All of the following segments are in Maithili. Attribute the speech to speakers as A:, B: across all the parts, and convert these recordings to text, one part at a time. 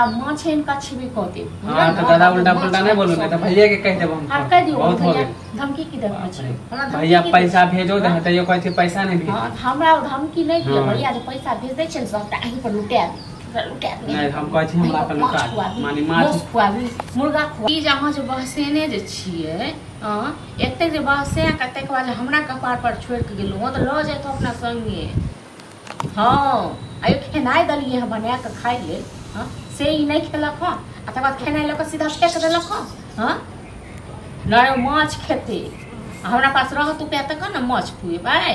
A: माछ हिनका छिबी कऽ देब।
B: हां तो दादा उल्टा पुल्टा नहीं बोलू, नहीं तो भैया के कह देब हम।
A: हां कह दियो,
B: बहुत हो गेल।
A: धमकी की देब छी हमरा?
B: भैया पैसा भेजो दे तैयो कहै छै पैसा नहीं भेज।
A: हां हमरा धमकी नहीं दियो भैया, जे पैसा भेज दै छै सबटा अहीं पर लुटा दे, लुटा दे।
B: नहीं हम कहै छी हमरा पर लुटा, माने माछ
A: खुआबी मुर्गा खुआबी। ई जे अहाँ जे बहसेने जे छियै, हां एतेक जे बहसे कतेक बाद हमरा कपार पर छोड़ के गेलहुँ तऽ लऽ जायत अपना संगे। हां आयो खेनाइ देलियै हँ बना के खाइ लेल, हाँ से ई नहीं खेलक हँ, आ तकर बाद खेनाइ लऽ कऽ सीधा फेंक देलक हँ। हाँ नहि माछ खेतै, हमरा पास रहत रुपया तखन ने माछ खुएबै।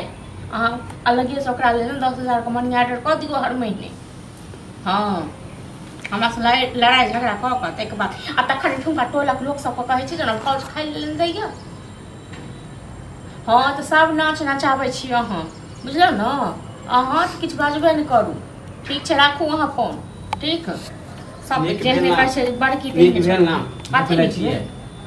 A: अहाँ अलगेसँ ओकरा लेल 10,000 के मनी ऑर्डर कऽ दियौ हर महीने। हाँ हमरासँ लड़ाइ झगड़ा कऽ कऽ ताहिके बाद आ तखन एठुनका टोलक लोक सबके कहै छै जेना भाउज खाइ लेल दैया। हाँ तऽ सब नाच नचाबै छी अहाँ, बुझलहुँ ने? अहाँ तऽ किछु बाजबे नहि करू, ठीक छै? राखू अहाँ फोन, ठीक? सब जेहने कहै छै बड़की
B: नीक भेल ना,
A: कथी
B: छियै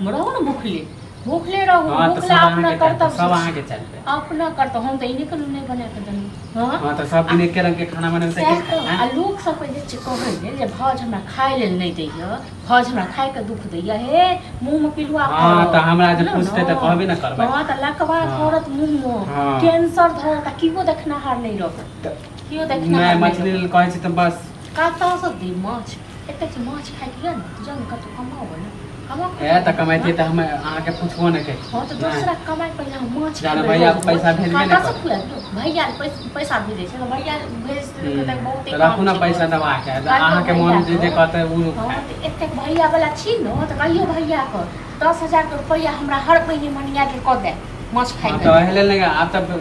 A: रहू ने, भूखले भूखले रहू, भूखले अपना कर्तव्य
B: सब अहाँ के चलते
A: अपना कर्तव्य। हम तऽ ई नहि कहलहुँ नहि बना के देलहुँ।
B: हां तऽ सब दिन एके रंग के खाना बनबै
A: छै। आ लोक सब जे छै कहै जे भाउज हमरा खाय लेल नहि दैया, भाउज हमरा खाय के दुख दैया, हे मुँह में पिलुआ।
B: हां तऽ हमरा जे पूछते तऽ कहबे न करबै।
A: हां तऽ लकवा धरत मुँह में, कैंसर धरत, केओ देखनाहार नहि रहत, केओ देखनाहार
B: नहीं। मछली लेल कहै छै तऽ बस
A: कतऽसँ दी माछ, एतेक माछ खाइके यऽ ने, जाउ ने कतहु कमाउ ने, कमाउ।
B: ए तऽ कमाइतियै तऽ हम अहाँके पुछबो नहि करितियै।
A: हँ तऽ दोसरा कमाइ पहिले हम माछ
B: जाने भैया पैसा भेजबे नहि
A: कतऽसँ खुआबियौ? भैया पैसा भेजै छै तऽ भैया भेज देलकै बहुत।
B: राखू ने पैसा दबा के, अहाँके मन जे जे कहतै ओ।
A: हँ तऽ एतेक भैया वाला छी ने तऽ कहियौ भैयाके 10,000 के रुपैआ हमरा हर महीने मनी ऑर्डर कऽ दे माछ खाइ।
B: तऽ एहि लेल नहि आब तऽ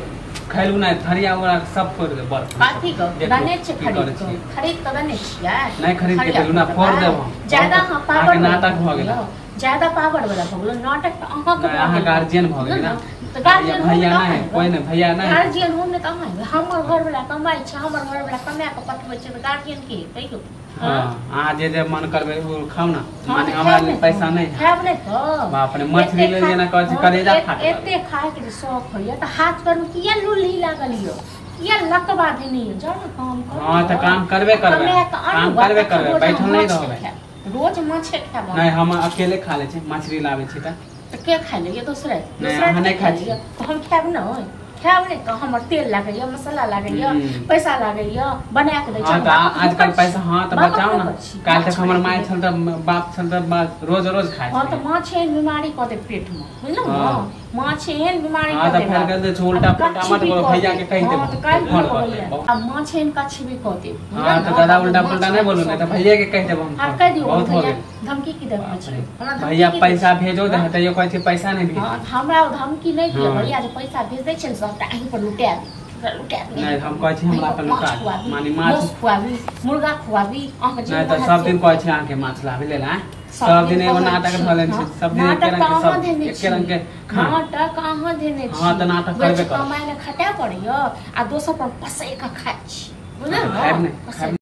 B: खैलू नहि, थरिया उरा सब फोड़ देब। बर्फ
A: कथी के दने छै? खरीद के, खरीद के दने छियै?
B: नहीं खरीद के देलू ना, फोड़ देब हम।
A: ज्यादा अहाँ पावर
B: नाटक भऽ गेल,
A: ज्यादा पावर वाला भऽ गेल नाटक तऽ अहाँ के।
B: अहाँ गार्जियन भऽ गेल ना?
A: तऽ गार्जियन
B: भैया नहीं, कोई नहीं, भैया नहीं
A: गार्जियन हम नहि तऽ अहाँ। हमर घर वाला कमाइ छै, हमर घर वाला कमा के पठबै छै तऽ गार्जियन के हेतै यौ?
B: हां अहाँ जे जे मन करबै ओ खाउ ना, माने हमरा लेल पैसा नहीं
A: खायब नहि तऽ
B: बाप रे। मछली लेल जेना कहै छै करेजा फाट।
A: एते खाय के जे शौक होइया तऽ हाथ पैर में किया लुल्ही लागल यौ, किया लकवा धेने यौ? जाउ ने काम करू।
B: हां तऽ काम करबे करबै, काम करबे करबै, बैठल नहीं रहबै।
A: रोज माछे खायब?
B: नहीं हम अकेले खा लै छी, मछली लाबै छी
A: तऽ के खाय लैया? दोसरे
B: दोसरा नहीं खाइ छी
A: हम, खायब नहि, खायब नहि तऽ हमर तेल लागैया, मसाला लागैया, पैसा लागैया, बना के दै छै।
B: हां तऽ आजकल पैसा। हां तऽ बचाउ ने, काल्हि तक हमर माय छल तऽ बाप छल तऽ रोज रोज खाइ।
A: हां तऽ माछ एहन बीमारी कऽ दे पेट में, बुझलहुँ ने? माछ एहन बीमारी
B: कऽ दे। हां तऽ फेर कह दे उल्टा पुल्टा मत बोलो, भैया के कहि देब।
A: हां तऽ काल्हि आ माछ एहन कछबी कऽ देब।
B: हां तऽ दादा उल्टा पुल्टा नहीं बोलू, नहीं तो भैया के कह देब हम।
A: हां कह दियो,
B: बहुत हो गेल।
A: धमकी की देब छी हमरा?
B: भैया पैसा भेजो दे तैयो कहै छै पैसा नहीं भेज।
A: हां हमरा धमकी नहीं दियो भैया, जे पैसा भेज दै छै सबटा अहीं पर लुटा दे, लुटा दे।
B: नहीं हम कहै छी हमरा पर लुटा, माने माछ
A: खुआबी मुर्गा खुआबी अहाँ के।
B: नहीं तऽ सब दिन कहै छी अहाँ के माछ लाबै लेल, आँ सब दिन एगो नाटक धऽ लेने छी, सब दिन एके रंग के, सब एके रंग के
A: नाटक अहाँ देने छी।
B: हां तऽ नाटक करबे करब,
A: कमाइ ले खटै पड़ैया आ दोसर पर पसै के खाइ छी, बुझलहुँ?
B: खायब नहि।